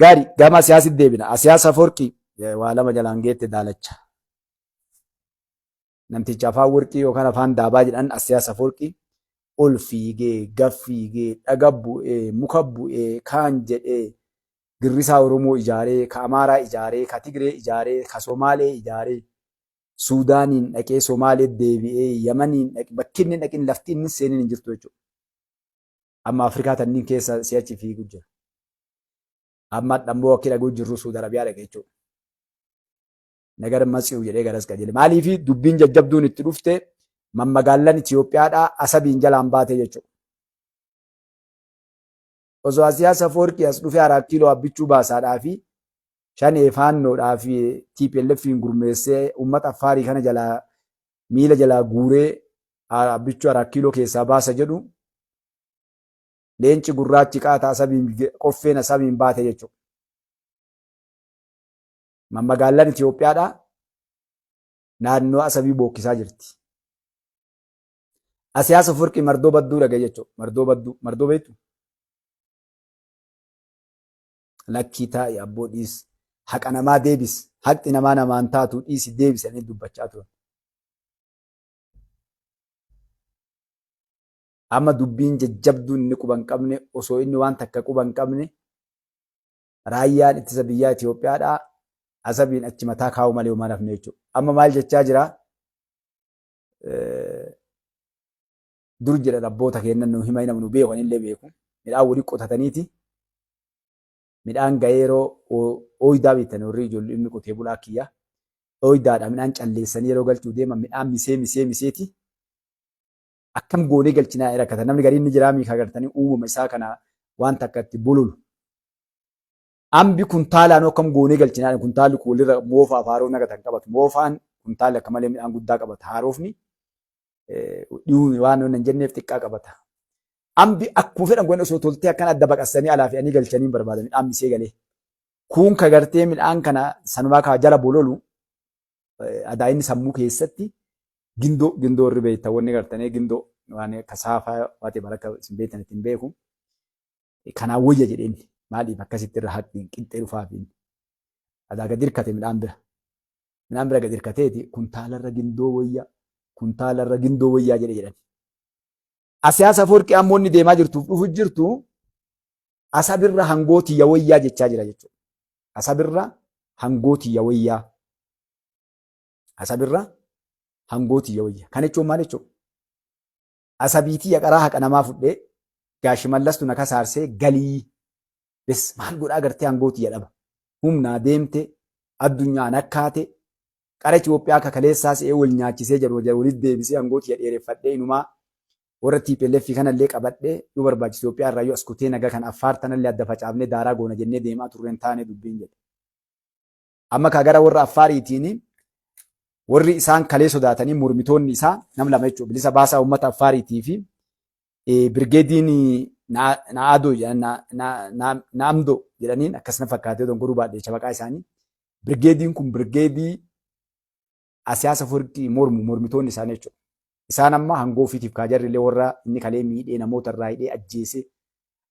Gaari, gama siyaasitti deebina. Siyaasa Afoorqii waa lama jalaan geette daalacha. Namticha afaan warqii yookaan afaan daabaa jedhan Asiyaas Afoorqii ol fiigee, gad fiigee, dhaga bu'ee, muka bu'ee, kaan jedhee girrisaa Oromoo ijaaree, ka Amaaraa ijaaree, ka Tigree ijaaree, ka Somaalee ijaaree, Suudaaniin dhaqee Somaalee deebi'ee, Yamaniin dhaqee, bakki inni dhaqin lafti inni seenin hin jirtu jechuudha. Amma Afrikaa tanniin keessa si'achi fiigu jira. Amma dhammoo akki dhaguu jirru Suudi Arabiyaa dhaqe jechuudha. Nagar matsi'u jedhee garas qajeele. Maaliif dubbiin jajjabduun itti dhufte mammagaallan Itoophiyaadhaa Asabiin jalaan baate jechuudha. Osoo Asiyaas Afoorqii as dhufee Araat Kiiloo Abbichuu baasaadhaa fi Shanee Faannoodhaa fi TPLFiin gurmeessee uummata Affaarii kana jalaa miila jalaa guuree Abbichuu Araat Kiiloo keessaa baasa jedhu leenci gurraachi qaata Asabiin qoffeen Asabiin baate jechuudha. Mammagaallan Itoophiyaadhaa naannoo Asabii bookkisaa jirti. Asiyaas Afwerqii mardoo badduu dhagaye jechuudha. Mardoo badduu. Mardoo beektu? Lakkii taa'i abboo dhiis. Haqa namaa deebis. Haqni namaa namaan taatu dhiisi deebisanii dubbachaa turan. Amma dubbiin jajjabduun inni quba hin qabne osoo inni waan takka quba hin qabne raayyaan ittisa biyyaa Itoophiyaadhaa Asabiin achi mataa kaa'u malee homaa nafne jechuudha. Amma maal jechaa jira? Dur jedhan abboota keenya nu hima nama nu beeku anillee beeku. Midhaan walii qotataniiti. Midhaan gahee yeroo ooydaa beektan warri ijoollee inni qotee bulaa kiyya. Ooydaadha midhaan calleessanii yeroo galchuu deeman midhaan misee misee miseeti. Akkam goonee galchinaa rakkata. Namni gariin ni jiraa miika agartanii uumama isaa kana waan takka itti bololu. Ambi kuntaalaan akkam goonee galchinaa kuntaalli kun walirra moofaaf haarofni akka tan qabatu. Moofaan kuntaalli akka malee midhaan guddaa qabata. Haarofni dhiyuun waan hin jenneef xiqqaa qabata. Ambi akkuma fedhan goone osoo toltee akkana adda baqassanii alaa fe'anii galchanii hin barbaadan midhaan misee galee. Kuun ka gartee midhaan kana sanumaa ka jala bololu adaa inni sammuu keessatti gindoo gindoo warri beektan wanni gartanii gindoo waan akka saafaa waatee baraka isin beektan ittiin beeku. Kanaan wayya jedheen maaliif akkasitti irra haqni qixxee dhufaaf inni. Adaa gad hirkate midhaan bira. Midhaan bira gad hirkateeti kuntaalarra gindoo wayya kuntaalarra gindoo wayyaa jedhe jedhan. Asiyaas Afoorqii ammoo inni deemaa jirtuuf dhufu jirtu Asabirra hangoo tiyya wayyaa jechaa jira jechuudha. Asabirra hangoo tiyya wayyaa. Asabirra hangoo tiyya wayya. Kana jechuun maal jechuudha? Asabii tiyya qaraa haqa namaa fudhee gaashimallastu na kasaarsee galii. Bes maal godhaa gartee hangoo tiyya dhaba. Humnaa deemte addunyaan akkaate qara Itoophiyaa akka kaleessaa se'ee wal nyaachisee jedhu walitti deebisee hangoo tiyya dheereffadhee inumaa warra TPLF kanallee qabadhee yoo barbaachisu Itoophiyaa irraa yoo as kutee nagaa kan Affaar tanallee adda facaafnee daaraa goona jennee deemaa turre hin taane dubbiin jedhe. Amma kaa gara warra Affaariitiin warri isaan kalee sodaatanii mormitoonni isaa nam lama jechuudha. Bilisa baasaa uummata Affaariitii fi birgeediin Na'aadoo Na'amdoo jedhaniin akkas na fakkaatee dongoruu baadhee jecha maqaa isaanii. Birgeediin kun birgeedii Asiyaas Afwerqii mormu mormitoonni isaanii jechuudha. Isaan amma hangoo ofiitiif kaajarri illee warra inni kalee miidhee namoota irraa hidhee ajjeesee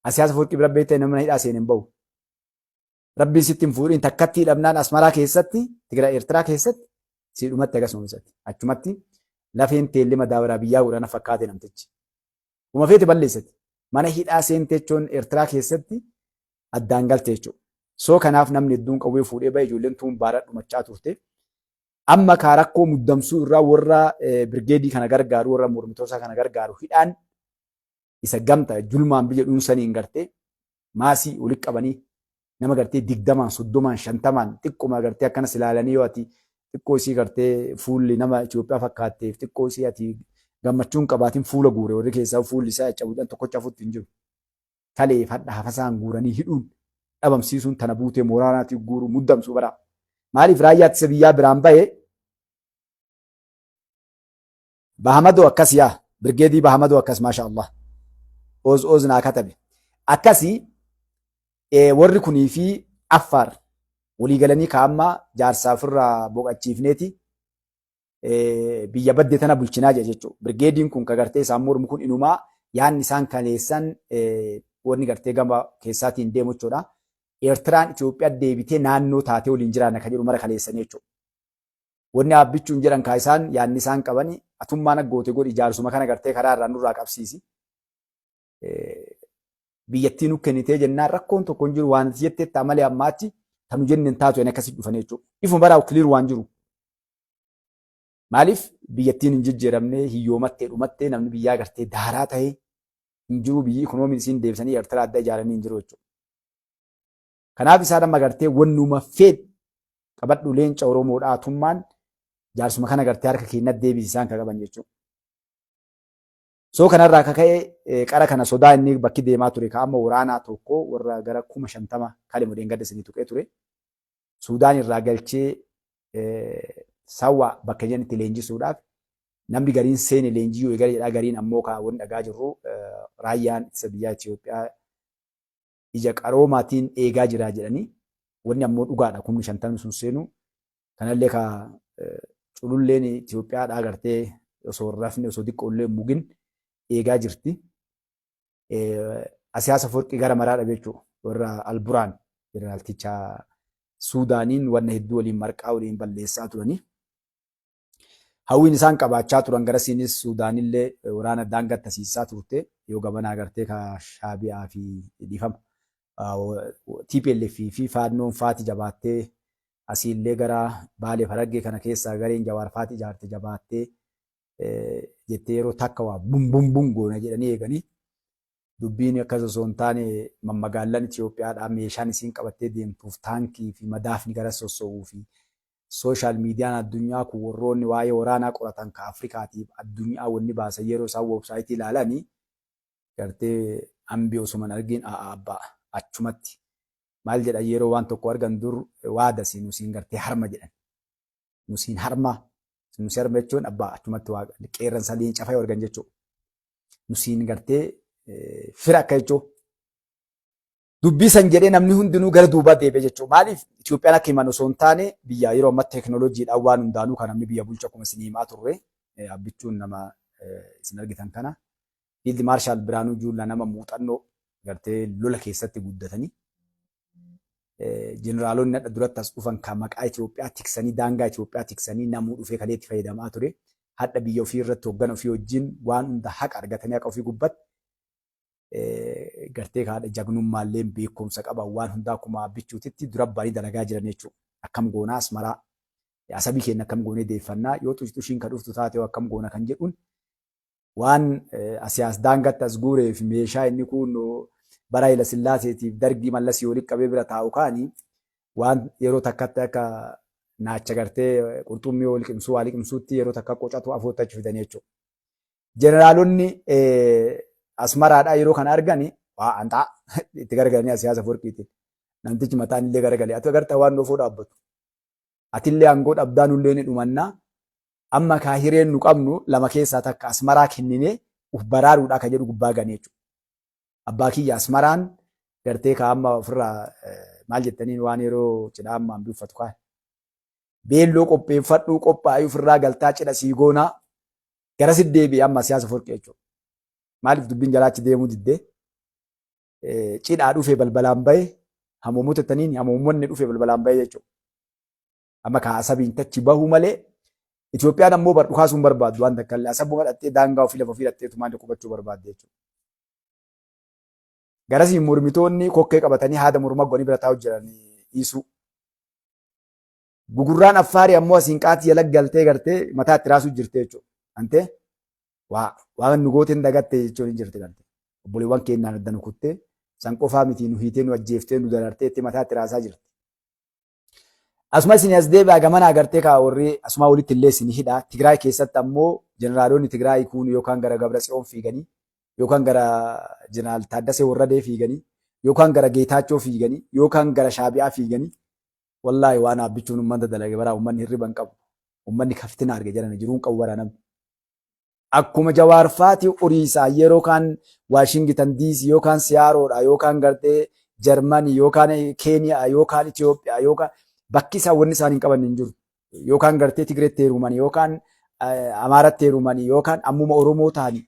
Asiyaas Afwerqii bira beektaa namni hidhaa seene hin bahu. Rabbiin sitti hin fuudhin takkatti hidhamnaan Asmaraa keessatti Tigraay Eertiraa keessatti sii dhumatti akkasuma isatti. Achumatti lafeen teellee madaabaraa biyyaa godhana fakkaate namtichi. Uma feete balleessati. Mana hidhaa seente jechuun Eertiraa keessatti addaan galte jechuudha. So kanaaf namni hedduun qawwee fuudhee ba'e ijoolleen tuun baara dhumachaa turte. Amma kaa rakkoo muddamsuu irraa warra birgeedii kana gargaaru warra mormitoota kana gargaaru hidhaan isa gamta julmaan biyya dhuunsaniin gartee maasii walitti qabanii nama gartee 20n 30n 50n xiqquma gartee akkanas ilaalanii yoo ati xiqqoo isii gartee fuulli nama Itoophiyaa fakkaatteef xiqqoo isii ati gammachuun qabaatiin fuula guure warri keessaa fuulli isaa cabuudhaan tokkocha afutti hin jiru. Kaleef hadha hafasaan guuranii hidhuun dhabamsiisuun tana buutee mooraanaatii guuruu muddamsuu bara. Maaliif raayyaa ittisa biyyaa biraan bahe Bahamadoo akkas yaa birgeedii Bahamadoo akkas maasha Allah. Oz oz naa katabe. Akkasi warri kunii fi Affaar walii galanii ka amma jaarsaa ofirraa boqachiifneeti biyya badde tana bulchinaa jedha jechuudha. Birgeediin kun ka gartee isaan mormu kun inumaa yaanni isaan kaleessan wanni gartee gama keessaatiin deemu jechuudha. Eertiraan Itoophiyaa deebitee naannoo taatee waliin jiraanna kan jedhu mara kaleessanii jechuudha. Wanni Abbichuun jedhan kaa isaan yaadni isaan qabani atummaan aggoote godhi jaarsuma kana gartee karaa irraa nurraa qabsiisi. Biyyattii nu kennitee jennaan rakkoon tokko hin jiru waan ati jetteetta malee ammaatti kan nu jenne hin taatu jedhanii akkasitti dhufanii jechuudha. Ifuma baraa clear waan jiru. Maaliif biyyattiin hin jijjiiramne, hiyyoomattee dhumattee, namni biyyaa gartee daaraa ta'ee hin jiru, biyyi ikonoomiin isiin deebisanii Eertiraa adda ijaaranii hin jiru jechuudha. Kanaaf isaan amma gartee wannuma feed qabadhu leenca Oromoodhaa atummaan jaarsuma kana gartee harka keenyatti deebisi isaan kan qaban jechuudha. So kanarraa akka ka'e qara kana sodaa inni bakki deemaa ture ka amma waraanaa tokko warra gara 50,000 kale modeen gadda isinii tuqee ture. Suudaan irraa galchee sawwa bakka janitti leenjisuudhaaf namni gariin seene leenjii yoo eegale jedhaa, gariin ammoo kaa wanni dhagaa jirru raayyaan ittisa biyyaa Itoophiyaa ija qaroomaatiin eegaa jira jedhanii, wanni ammoo dhugaadha 50,000 sun seenu kanallee ka cululleen Itoophiyaadhaa gartee osoo hin rafne, osoo xiqqoollee hin mugin eegaa jirti. Asiyaasa Forqii gara maraa dhabe jechuudha. Warra Alburaan jeneraalticha Suudaaniin wanna hedduu waliin marqaa waliin balleessaa turanii. Hawwiin isaan qabaachaa turan garasiinis Suudaanillee waraana daangaa tasiisaa turte yoo gabanaa gartee ka Shaabiyaa fi dhiifama. TPLF fi Faannoon faati jabaattee asiillee gara Baalee Harargee kana keessaa gareen Jawaar faati ijaarte jabaattee jettee yeroo takka waa bum bum bum goona jedhanii eeganii dubbiin akkas osoo hin taane mammagaallan Itoophiyaadhaa meeshaan isiin qabattee deemtuuf taankii fi madaafni gara sosso'uu fi social miidiyaan addunyaa kun warroonni waa'ee waraanaa qoratan ka Afrikaatiif addunyaa wanni baasan yeroo isaan weebsaayitii ilaalanii gartee ambi osuma hin argin a'a abbaa achumatti maal jedhan, yeroo waan tokko argan dur waada si nusiin gartee harma jedhan, nusiin harma, nusi harma jechuun abbaa achumatti waa qeerransa leenca fa'i argan jechuudha. Nusiin gartee fira akka jechuudha. Dubbii san jedhee namni hundinuu gara duubaa deebi'e jechuudha. Maaliif Itoophiyaan akka himan osoo hin taane biyya yeroo ammaa teekinooloojiidhaan waan hundaanuu kan namni biyya bulchu akkuma isin himaa turre Abbichuun nama isin argitan kana. Fiild Maarshaal Biraanuu Juullaa nama muuxannoo gartee lola keessatti guddatanii jeneraalonni hadha duratti as dhufan kan maqaa Itoophiyaa tiksanii, daangaa Itoophiyaa tiksanii namuu dhufee kalee itti fayyadamaa ture. Hadha biyya ofii irratti hoggana ofii wajjin waan hunda haqa argatanii haqa ofii gubbatti gartee kaadha jagnummaallee beekumsa qaban waan hundaa akkuma Abbichuutitti dura ba'anii dalagaa jiran jechuudha. Akkam goonaa Asmaraa Asabii keenya akkam goonee deeffannaa, yoo xushxushiin kan dhuftu taate akkam goona kan jedhuun waan asiyaas daangatti as guuree fi meeshaa inni kun bara Hayila Sillaaseetiif Dargii Mallasii walitti qabee bira taa'u kaani waan yeroo takkatti akka naacha gartee qurxummii wal liqimsuu waa liqimsuutti yeroo takka qocatu afootti achi fidanii jechuudha. Jeneraalonni Asmaraadhaa yeroo kana argani waa anxaa itti garagalanii Asiyaasa Afawarqiitiin. Namtichi mataan illee garagalee ati agartaa waan nuufoo dhaabbatu. Atillee aangoo dhabdaa nullee ni dhumannaa. Amma kaa hireen nu qabnu lama keessaa takka Asmaraa kenninee uf baraaruudha ka jedhu gubbaa gane jechuudha. Abbaa kiyya Asmaraan gartee kaa amma ofirraa maal jettaniin waan yeroo cidhaa amma hambi uffatu kaan. Beelloo qopheeffadhuu qophaa'ii ofirraa galtaa cidha sii goonaa garasitti deebi'e amma Siyaasa Afawarqii jechuudha. Maaliif dubbiin jalaachi deemuu diddee cidhaa dhufee balbalaan bahe hamuummota jettaniin hamuummonni dhufee balbalaan bahe jechuudha. Amma kaa Asabiin tachi bahuu malee Itoophiyaan ammoo bar dhukaasuu hin barbaaddu waan takka illee Asabuma dhattee daangaa ofii lafa ofii dhattee tumaan qubachuu barbaadde jechuudha. Garasiin mormitoonni kokkee qabatanii haada morma godhanii bira taa'u jiran dhiisuu. Gugurraan Affaarii ammoo asiin qaatii jala galtee gartee mataa itti raasuu jirte jechuudha. Antee waa waan nu goote hin dagatte jechuun hin jirti garte. Obboleewwan keenyaan adda nu kuttee san qofaa miti nu hiitee nu ajjeeftee nu darartee itti mataa itti raasaa jirti. Asuma isin as deebi'aa gamana agartee kaa warri asuma walitti illee isin hidha. Tigraay keessatti ammoo jeneraalonni Tigraay kun yookaan gara Gabra Tsiyoon fiiganii yookaan gara Jeneraal Taaddasee Warradee fiiganii yookaan gara Geetaachoo fiiganii yookaan gara Shaabi'aa fiiganii wallaahi waan Abbichuun uummata dalage baraa uummanni hirriba hin qabu. Uummanni kaftina arge jedhani jiruu hin qabu baraa namni. Akkuma Jawaar faati uriisaa yeroo kaan Waashingitan DC yookaan Siyaaroodha yookaan gartee Jarmanii yookaan Keeniyaa yookaan Itoophiyaa yookaan bakki isaan wanni isaan hin qaban hin jiru. Yookaan gartee Tigreetti heerumanii yookaan Amaaratti heerumanii yookaan ammuma Oromoo ta'anii.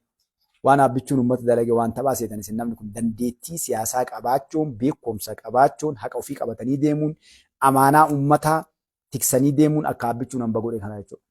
Waan Abbichuun uummata dalage waan taphaa seetan isin. Namni kun dandeettii siyaasaa qabaachuun, beekumsa qabaachuun, haqa ofii qabatanii deemuun, amaanaa uummataa tiksanii deemuun akka Abbichuun hamba godhe kana jechuudha.